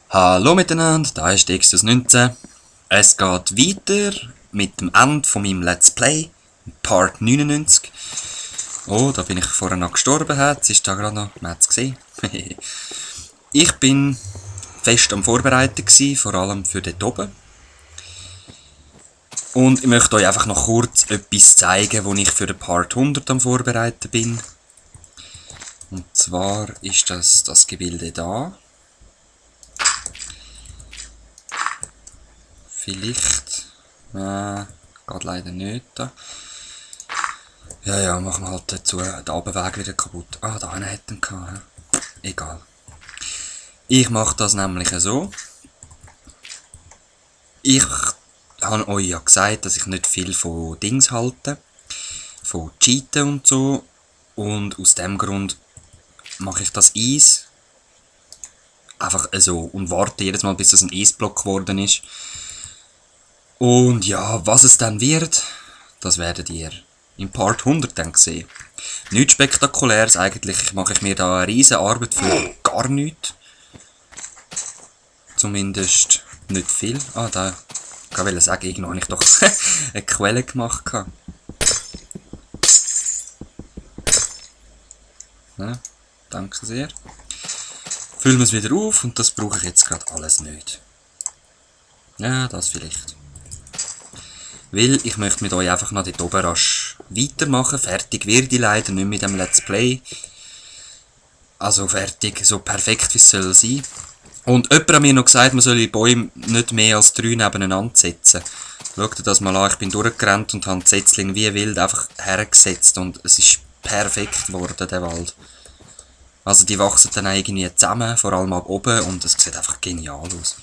Hallo miteinander, da ist Dextus 19. Es geht weiter mit dem Ende von meinem Let's Play, Part 99. Oh, da bin ich vorher noch gestorben, jetzt ist da gerade noch, man hat es gesehen. Ich bin fest am Vorbereiten gewesen, vor allem für dort oben. Und ich möchte euch einfach noch kurz etwas zeigen, wo ich für den Part 100 am Vorbereiten bin. Und zwar ist das Gebilde da. Vielleicht. Geht leider nicht da. Ja, machen wir halt dazu den Abendweg wieder kaputt. Ah, da einen hätten gehabt. Egal. Ich mache das nämlich so. Ich habe euch ja gesagt, dass ich nicht viel von Dings halte. Von Cheaten und so. Und aus dem Grund mache ich das Eis einfach so und warte jedes Mal, bis das ein Eisblock geworden ist. Und ja, was es dann wird, das werdet ihr im Part 100 dann sehen. Nichts Spektakuläres, eigentlich mache ich mir da eine riesige Arbeit für gar nichts. Zumindest nicht viel. Ah, da kann ich sagen, irgendwo habe ich doch eine Quelle gemacht. Ja, danke sehr. Füllen wir es wieder auf und das brauche ich jetzt gerade alles nicht. Ja, das vielleicht. Weil ich möchte mit euch einfach noch dort oben rasch weitermachen. Fertig werde ich leider nicht mit dem Let's Play. Also fertig, so perfekt wie es soll sein. Und jemand hat mir noch gesagt, man soll die Bäume nicht mehr als 3 nebeneinander setzen. Schaut das mal an, ich bin durchgerannt und habe die Setzlinge wie wild einfach hergesetzt. Und es ist perfekt geworden, der Wald. Also die wachsen dann irgendwie zusammen, vor allem ab oben. Und es sieht einfach genial aus.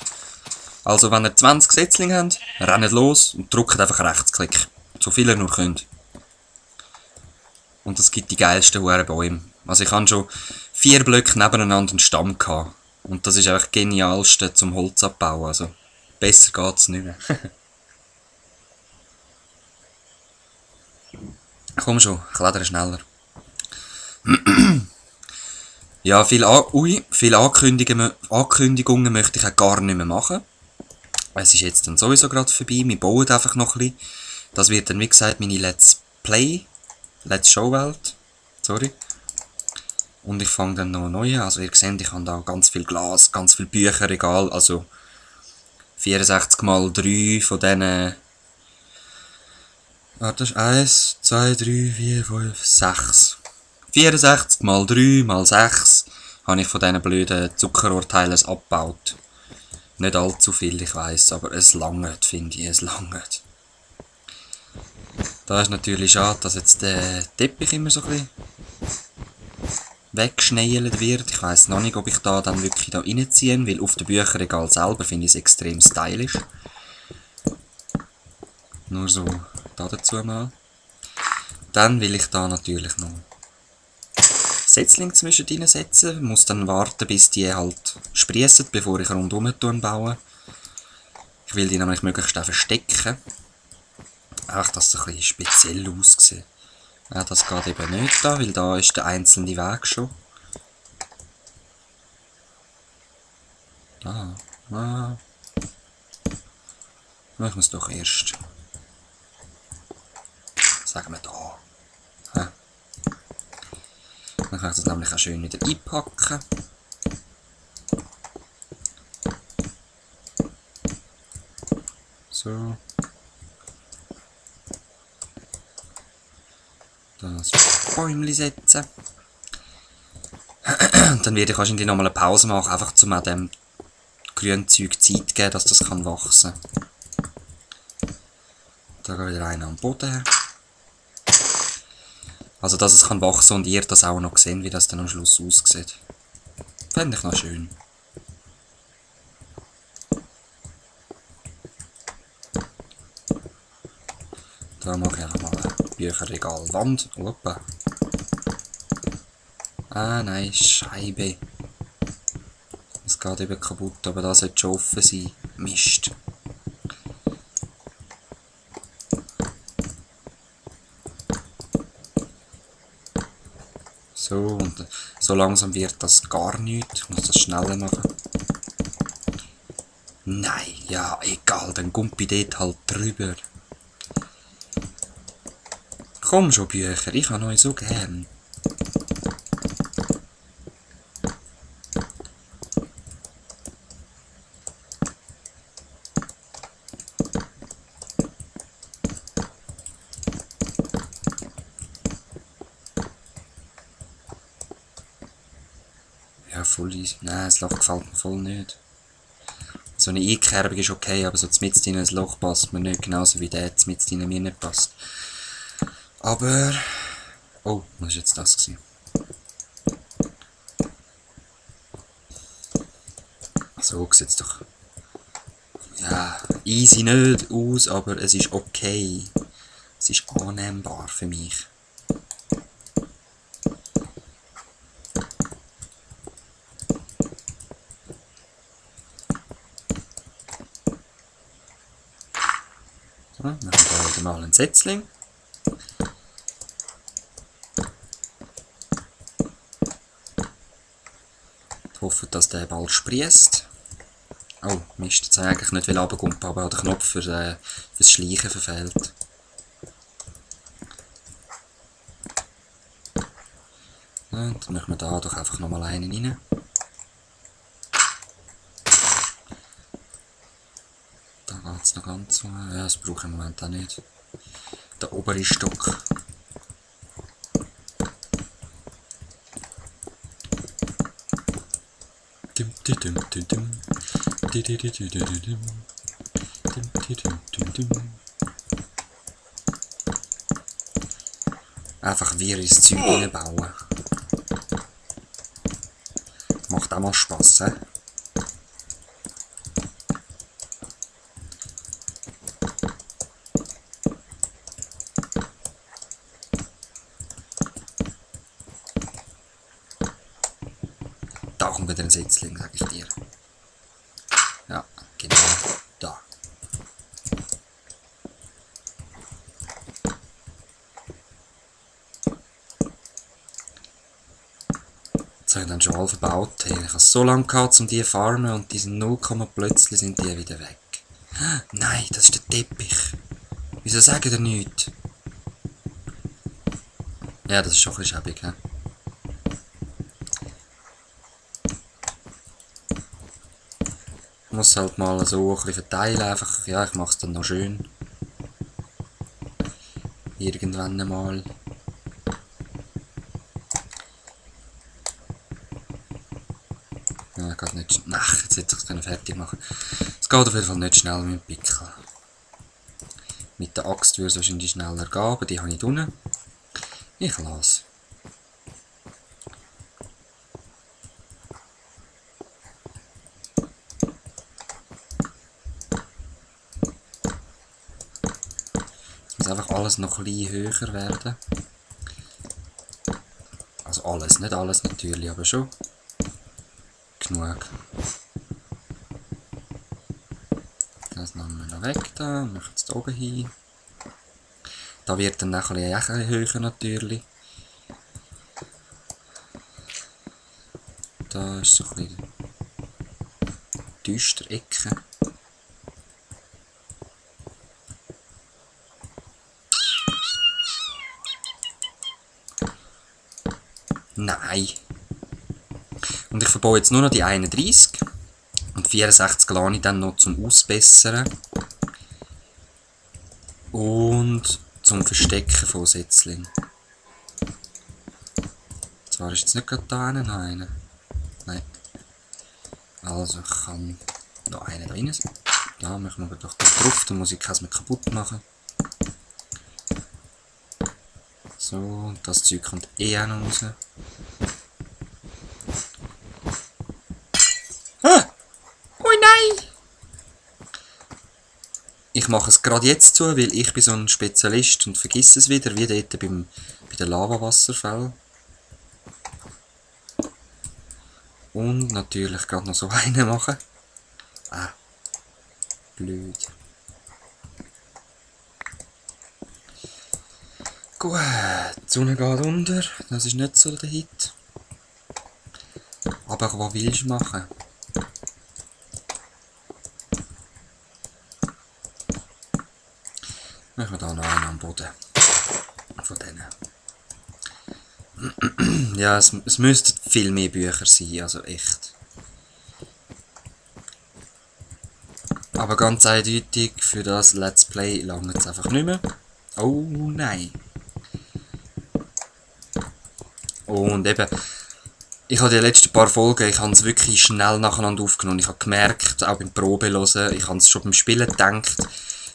Also wenn ihr 20 Setzlinge habt, rennt los und drückt einfach Rechtsklick. So viel ihr nur könnt. Und das gibt die geilsten hohen Bäume. Also ich habe schon 4 Blöcke nebeneinander einen Stamm gehabt. Und das ist einfach das Genialste zum Holz abbauen. Also besser geht's nicht mehr. Komm schon, kletter schneller. Ja, viele Ankündigungen möchte ich auch gar nicht mehr machen. Es ist jetzt dann sowieso gerade vorbei, wir bauen einfach noch ein bisschen. Das wird dann wie gesagt meine Let's Show Welt. Sorry. Und ich fange dann noch neu an. Also ihr seht, ich habe da ganz viel Glas, ganz viel Bücherregal. Also 64 mal 3 von diesen... Warte, 1, 2, 3, 4, 5, 6. 64 mal 3 mal 6 habe ich von diesen blöden Zuckerrohrteilen abgebaut. Nicht allzu viel, ich weiss, aber es langt, finde ich, es langt. Da ist natürlich schade, dass jetzt der Teppich immer so ein bisschen weggeschneiert wird. Ich weiss noch nicht, ob ich da dann wirklich da reinziehe, weil auf dem Bücherregal selber finde ich es extrem stylisch. Nur so da dazu mal. Dann will ich da natürlich noch Setzlinge zwischendrin setzen. Muss dann warten, bis die halt sprießen, bevor ich rundum baue. Ich will die nämlich möglichst auch verstecken. Einfach, dass es ein bisschen speziell aussieht. Ja, das geht eben nicht da, weil da ist der einzelne Weg schon. Ich muss doch erst... Sagen wir da. Ja. Dann kann ich das nämlich auch schön wieder einpacken. So. Das Bäumchen setzen. Und dann werde ich wahrscheinlich nochmal eine Pause machen, einfach um an dem grünen Zeug Zeit zu geben, dass das wachsen kann. Da geht wieder einer am Boden her. Also, dass es wachsen kann und ihr das auch noch sehen, wie das dann am Schluss aussieht. Fände ich noch schön. Da mache ich einfach mal eine Bücherregalwand. Opa. Ah nein, Scheibe. Es geht eben kaputt, aber das sollte schon offen sein. Mist. So, und so langsam wird das gar nichts. Ich muss das schneller machen. Nein, ja, egal, dann Gumpi dort halt drüber. Komm schon, Bücher, ich habe euch so gern. Ja, voll easy. Nein, das Loch gefällt mir voll nicht. So eine Einkerbung ist okay, aber so mitten in ein Loch passt mir nicht, genauso wie der mitten in mir nicht passt. Aber... Oh, was war jetzt das gewesen? So sieht es doch... Ja, easy nicht aus, aber es ist okay. Es ist annehmbar für mich. So, machen wir hier mal einen Setzling. Ich hoffe, dass der bald sprießt. Oh, Mist, jetzt habe ich eigentlich nicht runtergumpen, aber der Knopf fürs Schleichen verfehlt. Ja, dann machen wir da doch einfach nochmal einen rein. Da geht es noch ganz so. Ja, das brauche ich im Moment auch nicht. Der obere Stock. Einfach wirres Zeug reinbauen. Macht auch mal Spass, he? Da kommt wieder ein Setzling, sag ich dir. Ja, genau da. Jetzt habe ich dann schon alle verbaut. Hey, ich habe es so lange gehabt, um die zu farmen und die sind 0, plötzlich sind die wieder weg. Nein, das ist der Teppich. Wieso sagen ihr nichts? Ja, das ist schon ein bisschen schäbig, he? Ich muss halt mal so ein bisschen verteilen, einfach, ja, ich mache es dann noch schön. Irgendwann einmal. Ja, geht nicht. Ach, jetzt hätte ich es fertig machen können. Es geht auf jeden Fall nicht schnell mit dem Pickel. Mit der Axt würde es wahrscheinlich schneller gehen, aber die habe ich unten. Ich lasse. Es muss einfach alles noch ein bisschen höher werden. Also alles, nicht alles natürlich, aber schon. Genug. Das nehmen wir noch weg da, machen es da oben hin. Da wird dann auch ein bisschen höher natürlich. Da ist so ein bisschen düster Ecke. Nein. Und ich verbaue jetzt nur noch die 31. Und 64 lasse ich dann noch zum Ausbessern. Und zum Verstecken von Setzling. Zwar ist jetzt nicht gerade da einen. Nein. Also ich kann noch einen da rein. Da machen wir doch drauf, dann muss ich keins mehr kaputt machen. So, und das Zeug kommt eh auch noch raus. Ah! Oh nein! Ich mache es gerade jetzt zu, weil ich bin so ein Spezialist und vergiss es wieder, wie dort bei den Lavawasserfällen. Und natürlich gerade noch so einen machen. Ah, blöd. Gut, die Sonne geht unter, das ist nicht so der Hit. Aber was willst du machen? Machen wir da noch einen am Boden. Von denen. Ja, es müssten viel mehr Bücher sein, also echt. Aber ganz eindeutig, für das Let's Play lange es einfach nicht mehr. Oh nein. Und eben, ich habe die letzten paar Folgen, ich habe es wirklich schnell nacheinander aufgenommen. Ich habe gemerkt, auch beim Probehören, ich habe es schon beim Spielen gedacht,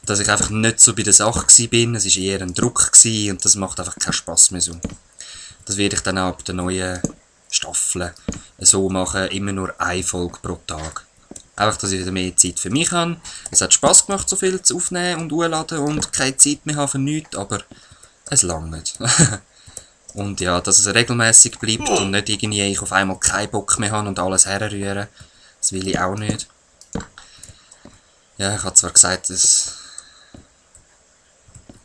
dass ich einfach nicht so bei der Sache war. Es war eher ein Druck und das macht einfach keinen Spass mehr so. Das werde ich dann auch ab der neuen Staffel so machen, immer nur eine Folge pro Tag. Einfach, dass ich wieder mehr Zeit für mich habe. Es hat Spass gemacht, so viel zu aufnehmen und hochladen und keine Zeit mehr haben für nichts, aber es langt. Und ja, dass es regelmäßig bleibt und nicht irgendwie ich auf einmal keinen Bock mehr habe und alles herrühren. Das will ich auch nicht. Ja, ich habe zwar gesagt, dass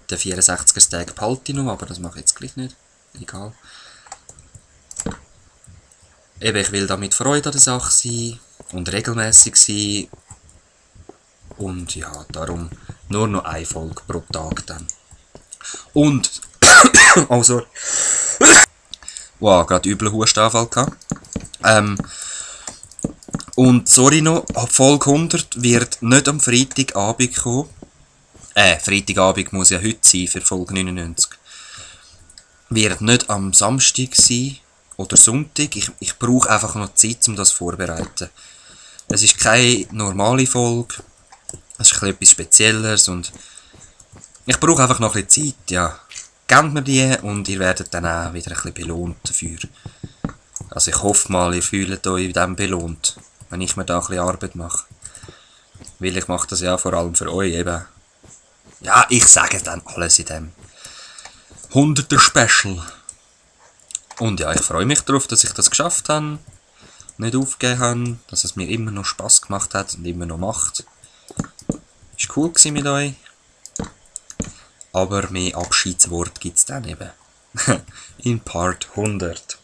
den 64er-Tag behalte ich noch, aber das mache ich jetzt gleich nicht. Egal. Eben, ich will damit Freude an der Sache sein und regelmäßig sein. Und ja, darum nur noch eine Folge pro Tag dann. Und, oh sorry. Wow, gerade übler Hustenanfall gehabt. Und sorry noch, Folge 100 wird nicht am Freitagabend kommen. Freitagabend muss ja heute sein für Folge 99. Wird nicht am Samstag sein oder Sonntag. Ich brauche einfach noch Zeit, um das vorzubereiten. Es ist keine normale Folge. Es ist etwas Spezielles und ich brauche einfach noch ein bisschen Zeit, ja. Gebt mir die und ihr werdet dann auch wieder ein bisschen belohnt dafür. Also ich hoffe mal, ihr fühlt euch dann belohnt, wenn ich mir da ein bisschen Arbeit mache. Weil ich mache das ja vor allem für euch eben. Ja, ich sage dann alles in dem 100er Special. Und ja, ich freue mich darauf, dass ich das geschafft habe, nicht aufgegeben habe, dass es mir immer noch Spass gemacht hat und immer noch macht. Ist cool gewesen mit euch. Aber mehr Abschiedswort gibt es dann eben. In Part 100.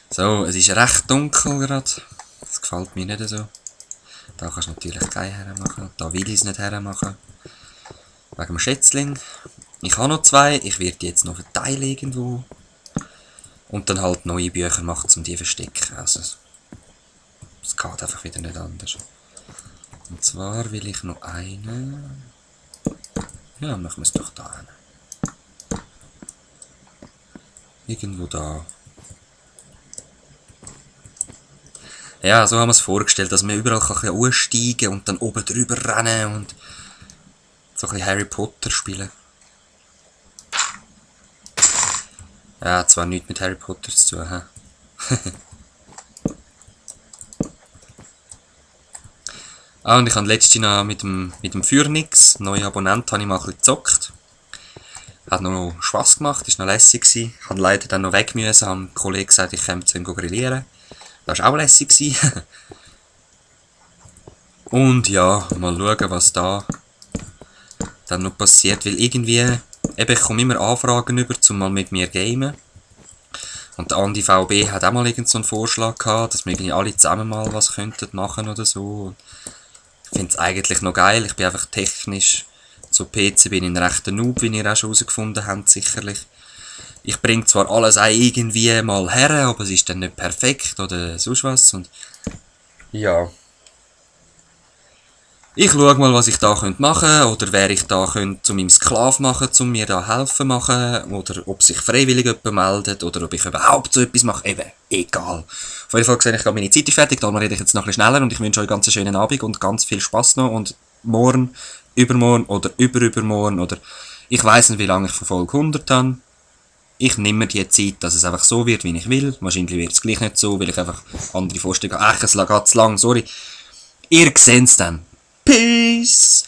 So, es ist recht dunkel gerade. Das gefällt mir nicht so. Da kannst du natürlich keinen hermachen. Da will ich es nicht hermachen. Wegen dem Schätzling. Ich habe noch 2. Ich werde die jetzt noch verteilen irgendwo. Und dann halt neue Bücher machen, um die zu verstecken. Also, es geht einfach wieder nicht anders. Und zwar will ich noch einen. Ja, machen wir es doch da hin. Irgendwo da. Ja, so haben wir es vorgestellt, dass man überall kann aussteigen und dann oben drüber rennen und so ein bisschen Harry Potter spielen. Ja, zwar nichts mit Harry Potter zu tun, hä? Ah, und ich habe letztens noch mit dem Phoenix, neuen Abonnent, habe ich mal ein bisschen gezockt. Hat noch Spass gemacht, ist noch lässig gewesen. Ich habe leider dann noch weg müssen, habe einem Kollegen gesagt, ich komme zu ihm grillieren. Das war auch lässig gewesen. Und ja, mal schauen, was da dann noch passiert, weil irgendwie, eben, ich komme immer Anfragen über, um mal mit mir zu gamen. Und der Andi VB hat auch mal irgend so einen Vorschlag gehabt, dass wir irgendwie alle zusammen mal was könnten machen oder so. Ich finde es eigentlich noch geil, ich bin einfach technisch, zu PC bin ich ein rechter Noob, wie ihr auch schon herausgefunden habt, sicherlich. Ich bringe zwar alles auch irgendwie mal her, aber es ist dann nicht perfekt oder sonst was. Und ja. Ich schaue mal, was ich da machen könnte, oder wer ich da zu meinem Sklav machen, um mir da helfen machen, oder ob sich freiwillig jemand meldet, oder ob ich überhaupt so etwas mache, eben, egal. Auf jeden Fall gesehen, ich glaube, meine Zeit ist fertig, darum rede ich jetzt noch ein bisschen schneller und ich wünsche euch ganz einen schönen Abend und ganz viel Spass noch und morgen, übermorgen oder übermorgen oder ich weiss nicht, wie lange ich von Folge 100 habe. Ich nehme mir die Zeit, dass es einfach so wird, wie ich will. Wahrscheinlich wird es gleich nicht so, weil ich einfach andere Vorstellungen habe. Ach, es geht zu lang, sorry. Ihr seht es dann. Peace!